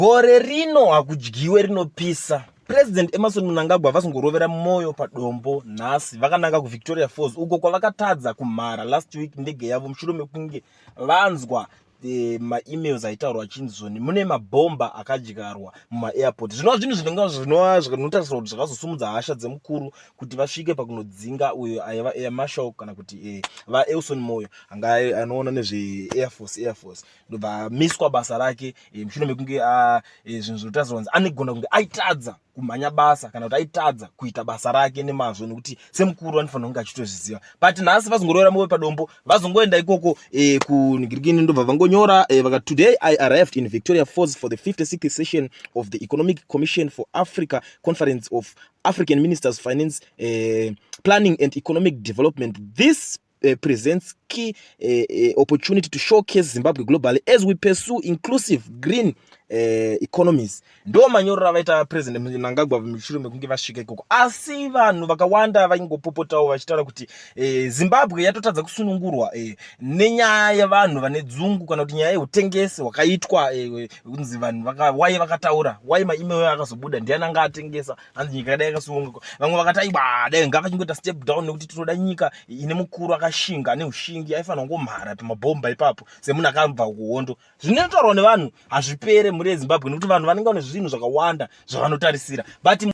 Gore rino hakudyiwe rinopisa. President Emmerson Mnangagwa vazongorovera moyo padombo nhasi vakananga kuVictoria Falls uko kwavakatadza kumhara last week ndege yavo mushure mekunge vanzwa maemails aitaurwa achinzi zvoni mune mabhomba akadyarwa mumaairport, zvinova zvinhu zvinenge zvinova zvinotarisirwa kuti zvakazosumudza hasha dzemukuru kuti vasvike pakunodzinga uyo aiva air marshal kana kuti vaElson Moyo anga anoona nezveair force air force, ndobva amiswa basa rake mushure mekunge zvinhu zvinotarisirwa kunzi anegona kunge aitadza kumhanya basa kana kuti aitadza kuita basa rake nemazvo, nekuti semukuru anofanira kunge achitozviziva. But nhasi vazongorovera moyo padombo, vazongoenda ikoko kunigirikini, ndobva vangonyora vakati, "Today I arrived in Victoria Falls for the 56th session of the Economic Commission for Africa Conference of African Ministers Finance, Planning and Economic Development. This presents key opportunity to showcase Zimbabwe globally as we pursue inclusive green economies." Ndo manyorero avaita President Mnangagwa mushure mekunge vasvika ikoko. Asi vanhu vakawanda vaingopopotawo vachitaura kuti Zimbabwe yatotadza kusunungurwa nenyaya yevanhu vane dzungu kana kuti nyaya yeutengesi hwakaitwa, kunzi vanhu wai vakataura, wai maemail akazobuda, ndiani anga atengesa, hanzi nyika yadai yakasununguka. Vamwe vakati aiwa, dai ngavachingoita step down nekuti tinoda nyika ine mukuru akashinga, ane ushingi, aifanira kungomhara pamabhomba ipapo semunhu akabva kuhondo. Zvinotaurwa nevanhu hazvipere mhuri yeZimbabwe, nekuti vanhu vanenge vane zvinhu zvakawanda zvavanotarisira, but